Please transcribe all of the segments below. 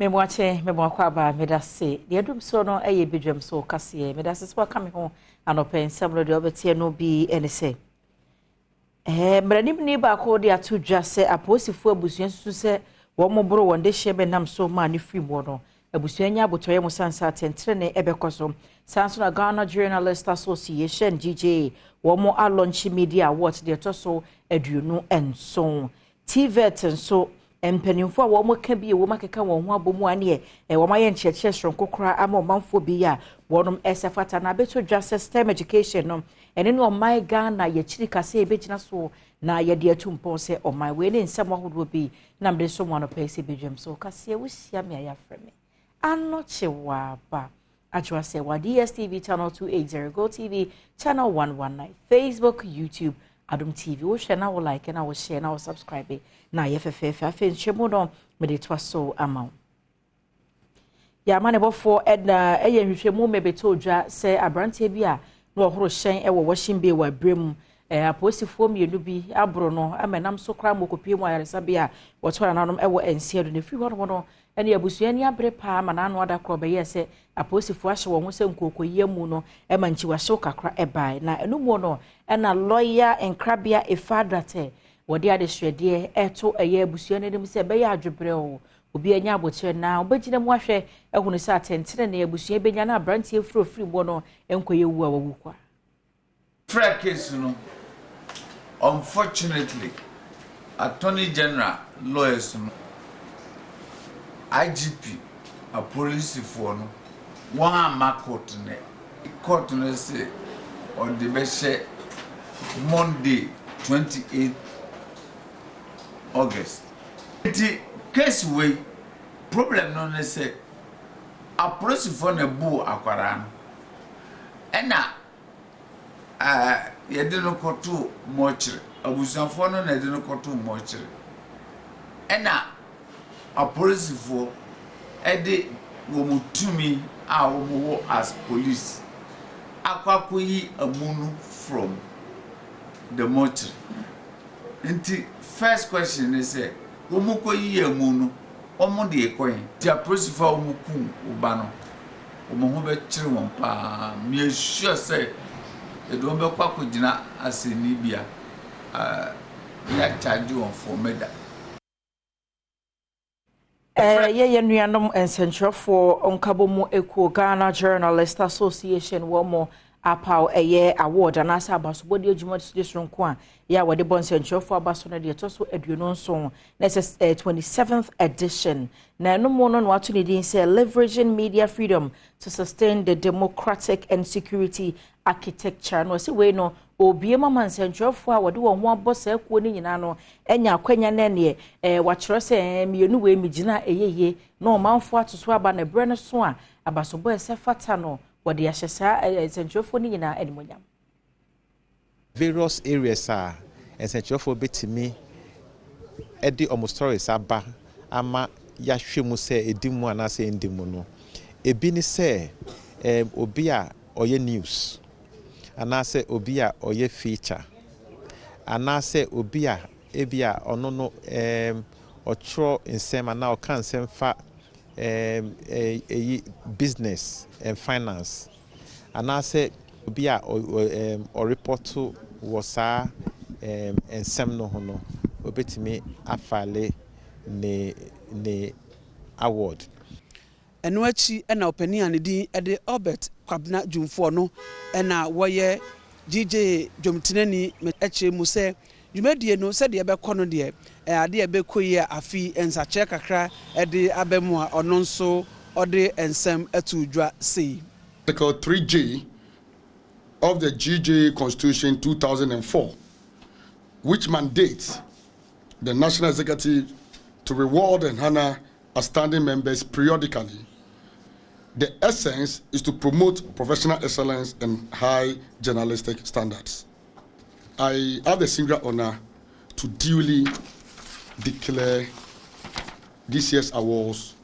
Mmemoakye, mmemoakɔ aba, meda se. Deɛ adum soɔ no yɛ badwam so kaseɛ. Meda se sɛ waka me ho anɔpɛ nsɛm no deɛ wobɛteɛ no bi ne sɛ. Ɛɛ mmaranimni baako de ato dwa sɛ apolisifoɔ abusua susu sɛ wɔn boro wɔn dehyeɛ bɛnam so maa ne firi mu no. Abusua nya abotɔyɛ mu sansa atɛntenene ɛbɛkɔ so. Saa nso na Ghana Journalist Association, GJA, wɔn alaunch Media Awards deɛ ɛtɔ so 27. TVET nso, mpanimfoɔ a wɔn ka bi a wɔn akeka wɔn ho abɔ mu aneɛ wɔn ayɛ nkyerɛkyerɛ soronko koraa ama ɔmanfoɔ bi a wɔn ɛsɛ fata na abɛto dwa sɛ STEM education no ɛne ne ɔman Ghana yɛkyiri kasa yɛbɛgyina so na yɛde atu mpɔn sɛ ɔman wei ne nsɛm ahodoɔ bi na mede so mu anɔpɛ sɛ bɛdwam so kaseɛ. Wohyia me a, yɛafrɛ me Anɔkye Waaba Adwoa sɛ wa DSTV channel 280, Go TV channel 119, Facebook, YouTube, Adom TV. Wohwɛ na wo like na wo share na wo subscribe na yɛ fɛfɛɛfɛ. Afei nhyɛmu no mede toa so ama wo. Yɛama ne bɔfoɔ ɛna ɛyɛ nhwehwɛmu mɛbɛtɔ dwa sɛ aberanteɛ bi a na ɔhoro hyɛn ɛwɔ Washing Bay wɔ abere mu, apolisifoɔ mmienu bi aboro no ama nam so koraa ma ɔkɔpie mu ayaresabea a wɔto nananom ɛwɔ nsia do. Na ɛfiri hɔnom no ɛne abusua ani abere paa ma n'ano ada korɔ bɛyɛ sɛ apolisifoɔ ahyɛ wɔn ho sɛ nkokoyia mu no ɛma nkyiwahyew kakra ɛbae. Na ɛno mu no ɛna lɔya Nkrabea Efadate wɔde adehyerɛdeɛ ɛto ɛyɛ abusua no anim sɛ ɛbɛyɛ adwebrɛ o, obi anya abotire na ɔbɛgyina mu ahwɛ ɛhunu sɛ atɛntene ne abusua bɛnya na aberanteɛ firi ofiri mu no nkɔyɛ wu a wawu kwa. Frɛ case no, unfortunately, Attorney General lawyers no, IGP, apolisifoɔ no, wɔn ama court ne court no sɛ ɔde bɛhyɛ Monday, 28 August. Nti case wei problem no ne sɛ apolisifoɔ na bu akwaraa no ɛna yɛde no kɔto mɔkyere. Abusuafoɔ no na yɛde no kɔto mɔkyere ɛna apolisifoɔ ɛde wɔn tumi a wɔn wɔ as police akɔ akɔyi amu no from the mortuary. Nti first question ne sɛ wɔn kɔyi amu no, wɔn de kɔ yɛn. Nti apolisifoɔ a wɔn kum ɔba no, wɔn ho bɛkyerɛ wɔn paa. Mmea sure sɛ yɛde wɔn bɛkɔ akɔgyina asɛnnibea yɛakyagye wɔn for murder. Yɛyɛ nuanom nsɛntwerɛfoɔ nkabɔ mu ekuo, Ghana Journalist Association, wɔn mo apaw ɛyɛ award anaasɛ abasobɔde adwuma de soronko a yɛ a wɔde bɔ nsɛntwerɛfoɔ aba so no deɛ ɛtɔ so 27 na ɛsɛ 27th edition. Na ɛno mu no na wato ne din sɛ "Leveraging Media Freedom to Sustain the Democratic and Security Architecture". Na ɔsɛ wei no obie mu ama nsɛntwerɛfoɔ a wɔde wɔn ho abɔ saa kuo no nyinaa no anya akwanya no neɛ wakyerɛ sɛ mmienu wei migyina ɛyɛ yie na ɔmanfoɔ ato so aba na ɛberɛ no so a abasobɔ ɛsɛ fata no wɔde ahyɛ saa nsɛntwerɛfoɔ no nyinaa animonyam. Various areas a nsɛntwerɛfoɔ bɛtumi de ɔmo stories aba ama yɛahwɛ mu sɛ ɛdi mu anaasɛ ɛndi mu no, ebi ne sɛ obi a ɔyɛ news anaasɛ obi a ɔyɛ feature anaasɛ obi a ebi a ɔno no ɔtwerɛ nsɛm anaa ɔka nsɛm fa ɛyi business and finance anaasɛ obi a ɔreport wɔ saa nsɛm no ho no, obetumi afile ne award. Ɛno akyi ɛna ɔpanin a ne din de Albert Kwabena Dwumfoɔ no ɛna wɔyɛ GJA dwomtenani akyerɛ mu sɛ dwumadie no sɛdeɛ ɛbɛkɔ no deɛ adeɛ ɛbɛkɔ yi a afi nsakyerɛ kakra ɛde aba mu a ɔno nso ɔde nsɛm ato dwa sei. Article 3J of the GJA Constitution 2004, which mandates the National Executive to reward and honor outstanding members periodically. The essence is to promote professional excellence and high journalistic standards. I have the singular honor to duly declare this year's awards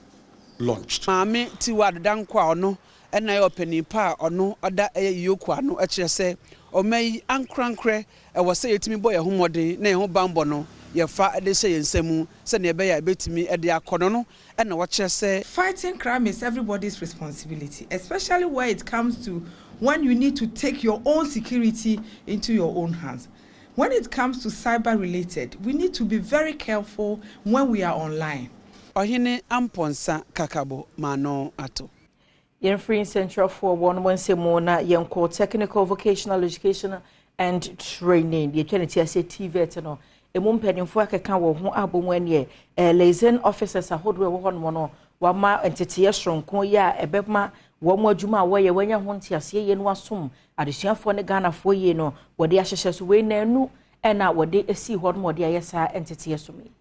launched. Maame Tiwa Adedankɔ a ɔno ɛna yɛ ɔpanin pa a ɔno ɔda ɛyɛ EOCO ano ɛkyerɛ sɛ ɔma yi ankorankorɛ ɛwɔ sɛ yɛtumi bɔ yɛn ho mmɔden na yɛn ho banbɔ no. Yɛfa de hyɛ yɛn nsa mu sɛnea ɛbɛyɛ a ɛbɛtumi de akɔ no ɛna wɔkyerɛ sɛ. Fighting crime is everybody's responsibility, especially where it comes to when you need to take your own security into your own hands. When it comes to cyber related, we need to be very careful when we are online. Ɔhene Ampɔnsa Kakabo maano ato. Yɛmfiri nsɛntwerɛfoɔ wɔn mo nsɛm na yɛnkɔ Technical Vocational Education and Training, deɛ atwa ne ti ase TVET no emu mpanimfoɔ akeka wɔn ho abɔ mu ɛneɛ liaison officers ahodoɔ ɛwɔ hɔnom no wama nteteeɛ soronko yi a ɛbɛma wɔn adwuma a wɔyɛ wɔanya ho nteaseɛ yie no asom adesuafoɔ ne Ghanafoɔ yie no wɔde ahyehyɛ so. Wei nanu ɛna wɔde esi hɔ nom wɔde ayɛ saa nteteeɛ som yi.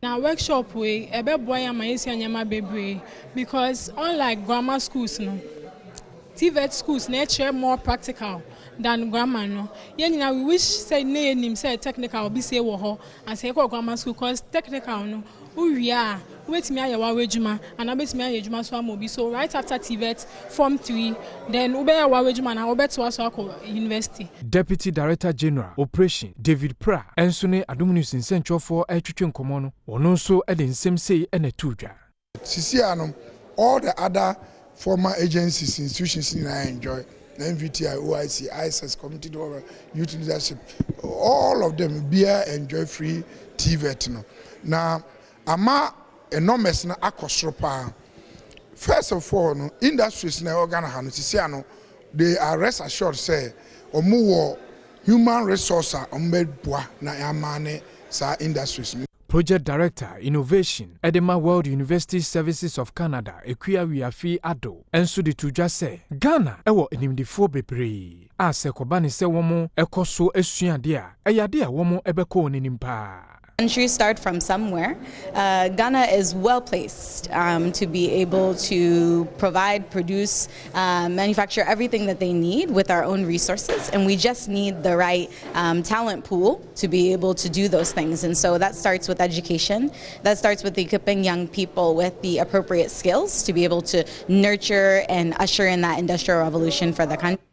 Na workshop wei ɛbɛboa yɛn ama yɛsua nneɛma bebree because unlike grammar schools no, TVET schools na ɛkyerɛ more practical than grammar no. Yɛn nyinaa we wish sɛ ne yɛnim sɛ technical bi sie wɔ hɔ ansa yɛkɔ grammar school, cause technical no, wowie a, wobɛtumi ayɛ w'awo adwuma anaa wobɛtumi ayɛ adwuma so ama obi. So right after TVET form three, then wobɛyɛ w'awo adwuma na wobɛtoa so akɔ university. Deputy Director General Operation David Pra nso ne Adom News nsɛntwerɛfoɔ retwetwe nkɔmmɔ no, ɔno nso de nsɛm sei na ɛtoo dwa. Sisi ano, all the other former agencies, institutions nyinaa enjoy na NVTI, OIC, ISS, Community Development, Youth Leadership, all of them biara enjoy free TVET no na ama numbers no akɔ soro paa. First of all no, industries na ɛwɔ Ghana ha no sisi ano, they are rest assured sɛ wɔn wɔ human resource a wɔn bɛ boa na ama ne saa industries no. Project Director Innovation ɛde World University Services of Canada, Ekua Wiafi Ado, nso de to dwa sɛ Ghana ɛwɔ animdifoɔ bebree a sɛ kɔba ne sɛ wɔn ɛkɔ so asua adeɛ a ɛyɛ adeɛ a wɔn ɛbɛkɔ wɔn anim paa. Countries start from somewhere. Ghana is well placed to be able to provide, produce, manufacture everything that they need with our own resources, and we just need the right talent pool to be able to do those things. And so that starts with education. That starts with equipping young people with the appropriate skills to be able to nurture and usher in that industrial revolution for the country.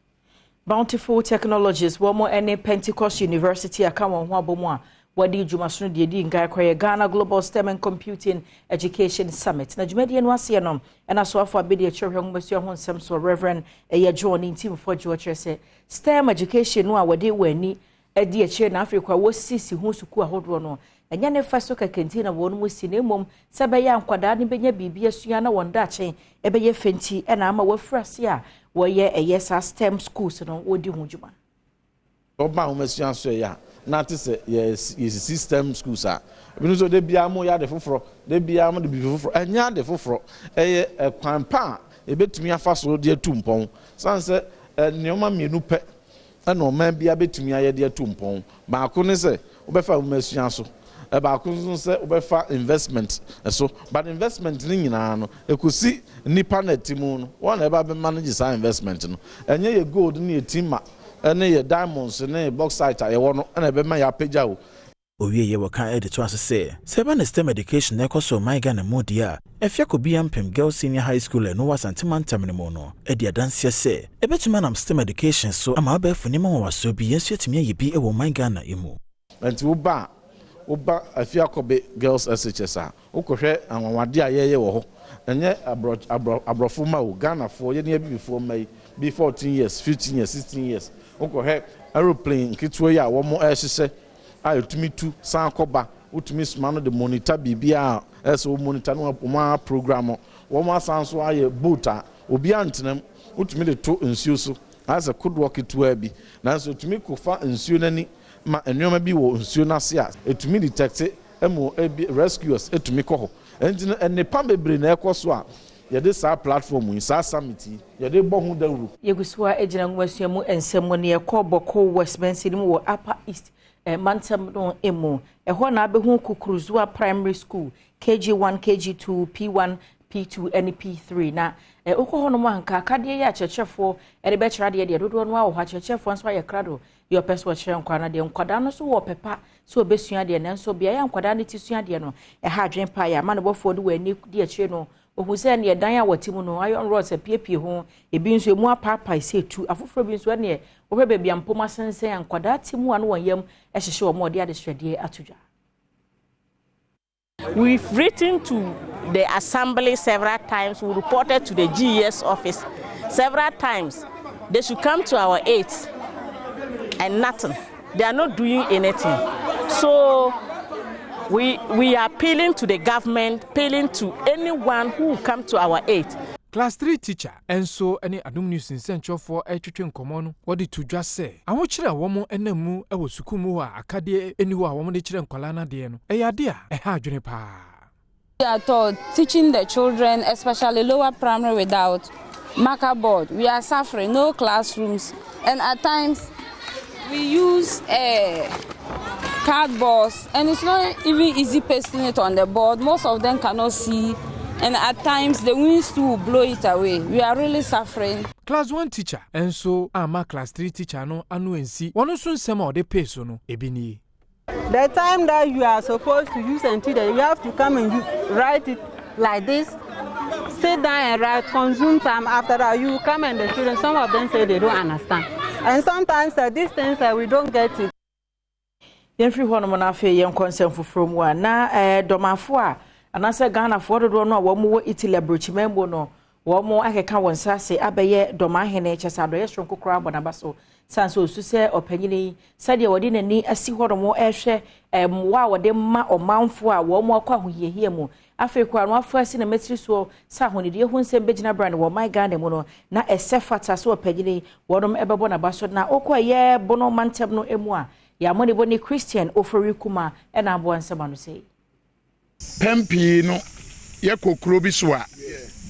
Bountiful Technologies wɔn ne Pentecost University aka wɔn ho abɔ mu a wɔde dwumasono deɛ di nkan kɔyɛ Ghana Global STEM and Computing Education Summit. Na dwumadie no aseɛ no, ɛna soafo abɛdi akyerɛ hwɛ nwomasua ho nsɛm so, Reverend ɛyɛ John ne ntimfoɔ gye wɔkyerɛ sɛ STEM education no a wɔde wɔn ani adi akyire na afei kora wɔsisi ho sukuu ahodoɔ no, ɛnyɛ ne fa so kɛkɛnti na wɔn mu si, na mmom sɛ ɛbɛyɛ nkwadaa no bɛnya biribi asua na wɔn daakye ɛbɛyɛ fɛnti ɛna ama wɔafiri ase a wɔyɛ ɛyɛ saa STEM schools no wɔdi ho dwuma. Ɔba ahomasua so yɛ a na te sɛ yɛsisi STEM schools a ebi nso de bia mo yɛ ade foforɔ, de bia mo de bibi foforɔ. Ɛnyɛ ade foforɔ, ɛyɛ ɛkwan pa a ebetumi afa so de atu mpɔn san sɛ nneɛma mmienu pɛ ɛna ɔman bi abɛtumi ayɛ de atu mpɔn. Baako ne sɛ wobɛfa ahomasua so, ɛbaako nso sɛ wobɛfa investment so. But investment ne nyinaa no ekosi nipa na ɛte mu no, wɔn na ɛba bɛ manage saa investment no. Ɛnyɛ yɛ gold ne yɛ timber ɛne yɛ diamonds ne bauxite a yɛwɔ no ɛna ɛbɛma yɛ apagya o. Owie yɛ wɔka de to ase sɛ ɛba ne STEM education na ɛkɔ so ɔman Ghana mu deɛ a, Effia Kobia Ampem Girls Senior High School a ɛno wɔ Asantema ntam no mu no adi adanseɛ sɛ ɛbɛtumi anam STEM education so ama abɛɛfo nneɛma wɔwasoɔ bi yɛn nso atumi ayɛ bi wɔ ɔman Ghana mu. Nti woba Effia Kobia Girls SHS a, wokɔhwɛ anwanwadeɛ a yɛyɛ wɔ hɔ. Ɛnyɛ aborɔfo ma o, Ghanafoɔ yɛne abibifoɔ ma yi bi 14 years, 15 years, 16 years, wokɔhwɛ aeroplane nketewa yi a wɔn ɛrehyehyɛ a ɛtumi tu san kɔba, wotumi soma no de monitor biribiara a ɛsɛ wɔ monitor no, wɔn a program wɔn asan so ayɛ boat a obiara ntena mu, wotumi de to nsuo so ayɛ sɛ kodoɔ ketewa bi, nanso etumi kɔfa nsuo n'ani ma nneɛma bi wɔ nsuo n'ase a etumi detect ɛmu ebi rescuers etumi kɔ hɔ. Nti no nnipa bebree na ɛkɔ so a yɛde saa platform yi, saa summit yi, yɛde bɔ ho dawuro. Yɛgu so a gyina nwomasua mu nsɛm mu ne yɛkɔ Bawku West mansini mu wɔ Upper East mantam no mu. Ɛhɔ na abɛhu Kukuruzua Primary School, KG1, KG2, P1, P2 ne P3. Na wokɔ hɔnom a, nka akadeɛ yɛ akyerɛkyerɛfoɔ de bɛkyerɛ adeɛ deɛ dodoɔ no a wɔ hɔ. Akyerɛkyerɛfoɔ nso ayɛ krado deɛ ɔpɛ sɛ ɔkyerɛ nkwadaa no deɛ. Nkwadaa no nso wɔ pɛpa sɛ ɔbɛsua adeɛ, nanso beaeɛ a nkwadaa no ti sua adeɛ no ɛha adwene paa. Yɛ ama ne bɔfoɔ de wɔn ani di akyire no ohun sɛ neɛ dan a wɔte mu no, iron rods apiepie ho, ebi nso emu apaapae sɛ etu afoforɔ bi nso ɛneɛ Wohwɛ baabi a mpoma sensɛn a nkwadaa te mu a na wɔn yam hyehye wɔn a wɔde adesrɛdeɛ ato dwa. We've written to the assembly several times. We reported to the GES office several times. They should come to our aid and nothing. They are not doing anything. So we, we are appealing to the government, appealing to anyone who will come to our aid. Class 3 teacher nso ne Adom News nsɛnkyerɛwfoɔ retwetwe nkɔmmɔ no, wɔde to dwa sɛ, ahokyere a wɔn nam mu wɔ sukuu mu hɔ a akadeɛ nni hɔ a wɔde kyerɛ nkwadaa no adeɛ no, ɛyɛ adeɛ a ɛha adwene pa ara. We are taught teaching the children, especially lower primary without marker board. We are suffering, no classrooms, and at times we use cardboards, and it's not even easy pasting it on the board. Most of them cannot see, and at times the winds too will blow it away. We are really suffering. Class 1 teacher nso amma Class 3 teacher no ano ansi. Wɔn nso nsɛm a ɔde pee so no, ebi nie. The time that you are supposed to use and teach, you have to come and write it like this. Sit down and write, consume time. After that, you come and the children, some of them say they don't understand. And sometimes these things, we don't get it. Yɛmfiri hɔnom no, afei yɛnkɔ nsɛm foforɔ mu a na dɔmafo a anaasɛ Ghanafoɔ dodoɔ no a wɔn wɔ Italy aburokyiman mu no, wɔn akeka wɔn nsa ase abɛyɛ dɔmahene kyɛ sɛ adɔyɛ soronko koraa bɔ n'aba so san sɛ osu sɛ ɔpanyin yi sɛdeɛ wɔde n'ani asi hɔnom ɛrehwɛ mmoa a wɔde ma ɔmanfoɔ a wɔn akɔ ahohiahia mu. Afei koraa no afɔ asi na mɛtiri soɔ sɛ ahonidie ho nsɛm bɛgyina bra ne wɔ ɔman Ghana mu no, na ɛsɛ fata sɛ ɔpanyin yi wɔnom ɛbɛbɔ n'aba so. Na ɔkɔ ɛyɛ Bono mantam no mu a yɛamɔnebɔ ne Christian Ofori Kuma ɛna aboa nsɛm ano sɛ. Pɛn pii no, yɛkɔ kuro bi so a,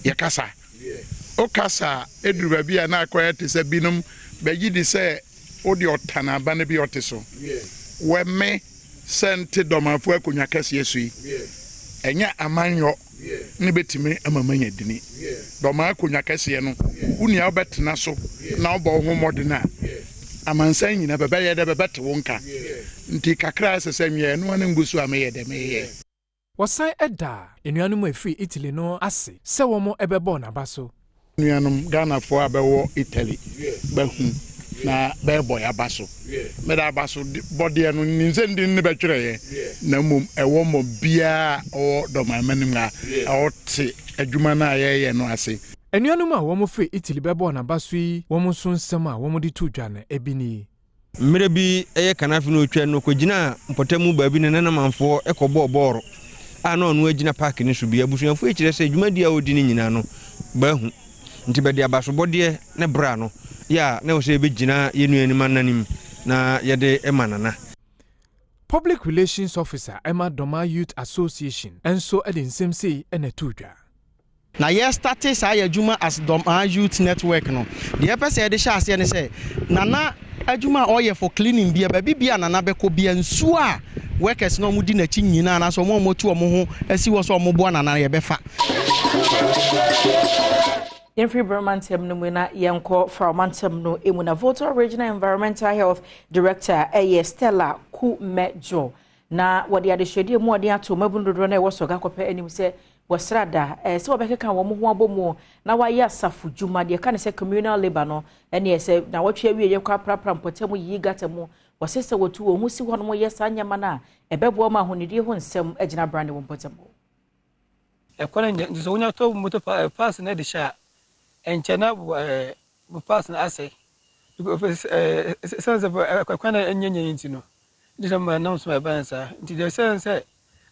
yɛkasa. Wokasa a, ɛduru baabi a na akɔyɛ te sɛ binom bɛgye di sɛ wode ɔtan aba no bi ɔte so. Wɔ me sɛ nte dɔmafo akonnwa kɛseɛ so yi, ɛnyɛ amanyɔ ne bɛtumi ama manya dini. Dɔma akonnwa kɛseɛ no, wo nua wobɛtena so na wobɔ wo ho mmɔden a, amansan nyina bɛbɛyɛ dɛ bɛbɛte wo nka. Nti kakra a ɛsɛ sɛ meyɛ ɛno ano ngu so a meyɛ dɛ meyɛ. Wɔsan da nnuanom a ɛfiri Italy no ase sɛ wɔn bɛbɔɔ n'aba so. Nuanom Ghanafoɔ a bɛwɔ Italy bɛhu na bɛrebɔ yɛ aba so. Mɛda aba so bɔdeɛ no nim sɛ ndi ne bɛtwerɛeɛ, na mmom ɛwɔ mmɔ biara a ɔwɔ dɔmama no mu a ɔte adwuma no a yɛreyɛ no ase. Anuanom a wɔn firi Italy bɛbɔɔ n'aba so yi, wɔn nso nsɛm a wɔde to dwa no ebi nie. Mmerɛ bi ɛyɛ kanafe no otwa no kɔgyinaa mpɔtamu baabi ne nanamanfoɔ kɔbɔɔ bɔɔlo a na ɔno agyina park no so bi. Abusuafoɔ yi kyerɛ sɛ dwumadie a ɔredi no nyinaa no baahu nti bɛde abasobɔdeɛ ne bra no yɛ a na ɛwɔ sɛ yɛbɛgyina yɛn nuanom ananim na yɛde ma Nana. Public Relations Officer ɛma Dɔma Youth Association nso de nsɛm sei na ɛtoo dwa. Na yɛ start saa yɛ adwuma as Dɔmaa Youth Network no, deɛ yɛpɛ sɛ yɛde hyɛ aseɛ ne sɛ, Nana adwuma a ɔyɛ for cleaning bia, baabi bia Nana bɛkɔ bia, nsuo a workers na wɔn di n'akyi nyinaa anaasɛ wɔn a wɔatu wɔn ho asi hɔ sɛ wɔn boa Nana no, yɛbɛfa. Yɛmfiri Burma ntɛm no mu na yɛnkɔ Frama ntɛm no mu. Na Volta Regional Environmental Health Director ɛyɛ Stella Kumedjo na wɔde adehyɛdeɛ mu ɔde ato mmabunu dodoɔ no a ɛwɔ Sɔga Kɔpɛ anim sɛ wɔsra da sɛ wɔbɛkeka wɔn ho abɔ mu na wɔayɛ asafo dwuma deɛ ka ne sɛ communal labour no, ɛne sɛ na wɔtwe awie yɛkɔ aprapra mpɔtam, yiyi gutter mu. Wɔsɛ sɛ wɔtu wɔn ho si hɔ nom yɛ saa nneɛma no a ɛbɛboa ma ahonidie ho nsɛm agyina brane wɔ mpɔtam hɔ. Ɛkwan nyɛ nti sɛ wonya tɔ moto parts na de hyɛ a, ɛnkyɛ na parts no asɛe, ɛsiane sɛ ɛkwan no ɛnyɛ nyɛ nti no. Nti sɛ ma nam so ma ɛbɛn saa nti deɛ sɛ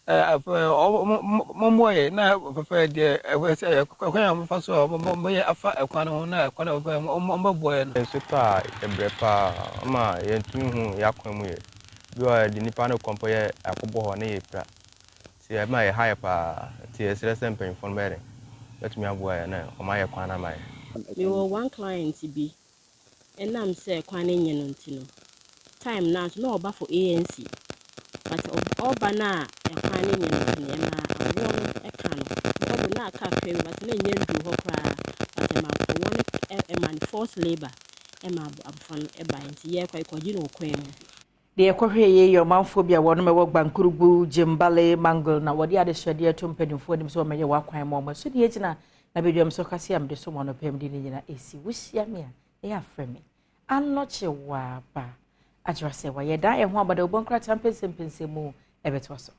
mommoa yɛ na pɛpɛ deɛ ɛwɔ sɛ ɛkwan a wɔfa so a wɔbɛyɛ afa ɛkwan no ho na ɛkwan no wɔbɛboa yɛ no. Nso tɔ a, ɛbrɛ paa ama yɛntumi hu yɛn akwan mu yɛ. Bi wɔ hɔ a, yɛde nipa no kɔ mpo yɛ akɔbɔ hɔ ne yɛpira. Nti ɛma yɛha yɛ paa. Nti yɛsrɛ sɛ mpanyinfoɔ no bɛyɛ dɛ bɛtumi aboa yɛn na wɔn ayɛ kwan no ama yɛn. Mewɔ one client bi, ɛnam sɛ kwan no nye no nti no, time no nso na ɔba for ANC, but ɔba no a ɛkwan no nye no nti no, ɛma awoɔ no ɛka no ɔdo na aka kakra bi, but na ɛnyɛ nduru hɔ koraa, but ɛma ɔwɔ no ɛma no force labour ɛma abɔfra no ɛbaeɛ, nti yɛrekɔ yɛkɔgye no wɔ kwan mu. Deɛ ɛkɔhwɛ yie yɛ ɔmanfoɔ bi a wɔnom ɛwɔ Gbankurugu Gyembale Mangol na wɔde adehyɛdeɛ to mpanimfoɔ anim sɛ wɔmɛyɛ wɔakwan ma ɔmo so deɛ gyina na badwam so kase a mede so ma no pɛm de ne nyina ɛsi. Wohyia me a, ɛyɛ afrɛ me. Anɔkye Waaba. Agyerɛ sɛ wayɛ dan ɛho abadawubɔ nkrataa mpɛnsɛmpɛnsɛmu ɛbɛtoa so.